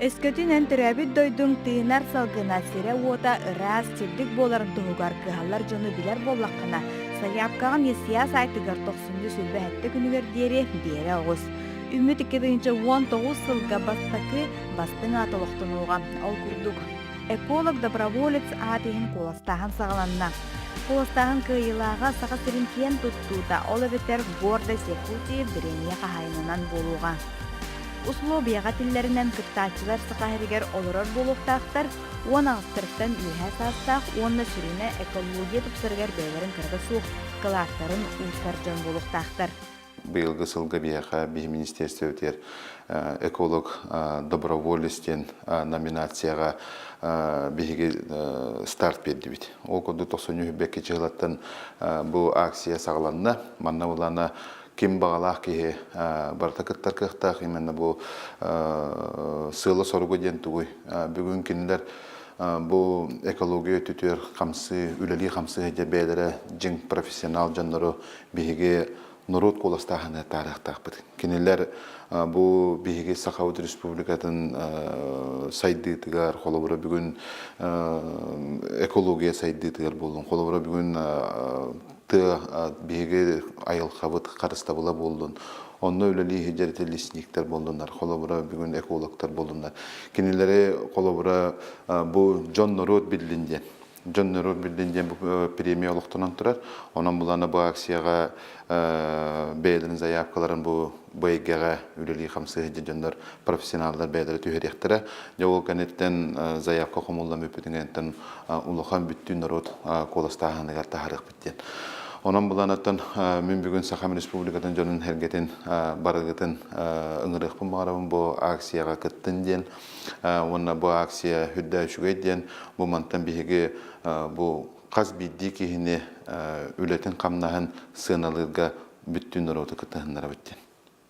Өскөтүн эн төрөөбүт дойдуҥ тыынар салгына, сирэ-уота ыраас, чэбдик буоларын туһугар кыһаллар дьону билэр буоллаххына, сайаапкаҕын ЕСИА сайтыгар тохсунньу 27 күнүгэр диэри биэрэ оҕус. Үүммүт 2019 сылга бастакы бастыҥ аат олохтонуоҕа. Ол курдук, эколог-доброволец аат иһин куоластааһын саҕаланна. Куоластааһын кыайыылааҕа Саха сирин киэн туттуута, ол эбэтэр Гордость Якутии бириэмийэ хаһаайынынан буолуоҕа. Услуобуйаҕа этиллэринэн кыттааччылар Саха сиригэр олорор буолуохтаахтар, 18-тан үөһээ саастаах уонна сүрүнэ экология тупсарыгар бэйэлэрин кырата суох кылааттарын уурсар дьон буолуохтаахтар. Быйылгы сылга биһиэхэ биһи министиэристибэтигэр эколог доброволец диэн номинацияҕа биһиги старт биэрдибит. Ол курдук тохсунньу бэкки чыһылаттан бу акция саҕаланна. Манна булана ким баҕалаах киһи барыта кыттар кыахтаах. Именно бу сыала-соруга диэн тугуй? Бүгүн кинилэр бу экология өттүтүгэр хамсыы, үлэлии хамсыы диэн бэйэлэрэ дьиҥ профессионал дьоннору биһиги норуот куоластааһыны таарыахтаахпыт. Кинилэр бу биһиги Сахабыт Республикатын сайдыытыгар, холобура бүгүн экология сайдыытыгар буоллун, холобура бүгүн тыа биһиги айылҕабыт харыстабыла буоллун, онно үлэлии сылдьар лесниктэр буоллуннар, холобура бүгүн экологтар буоллуннар. Кинилэри холобура бу дьон норуот биллин диэн дьон норуот биллин диэн бу премия олохтонон турар. Онон булана бу акцияҕа бэйэлэрин заявкаларын бу бу эйгэҕэ үлэлии-хамсыы сылдьар дьоннор профессионаллар бэйэлэрэ түһэриэхтэрэ. Дьэ ол кэнниттэн заявка хомуллан бүппүтүн кэнниттэн улахан бүттүүн норуот куоластааһыныгар таһаарыахпыт диэн. Онон буланаттан мин бүгүн Сахам Республикатын дьонун сэргэтин барыгытын ыҥырыахпын баҕарабын бу акцияҕа кыттын диэн уонна бу акция үрдэ үчүгэй диэн бу мантан биһиги бу хас биирдии киһини үлэтин-хамнаһын сыаналыырга бүттүүн норуоту кыттыһыннарабыт диэн.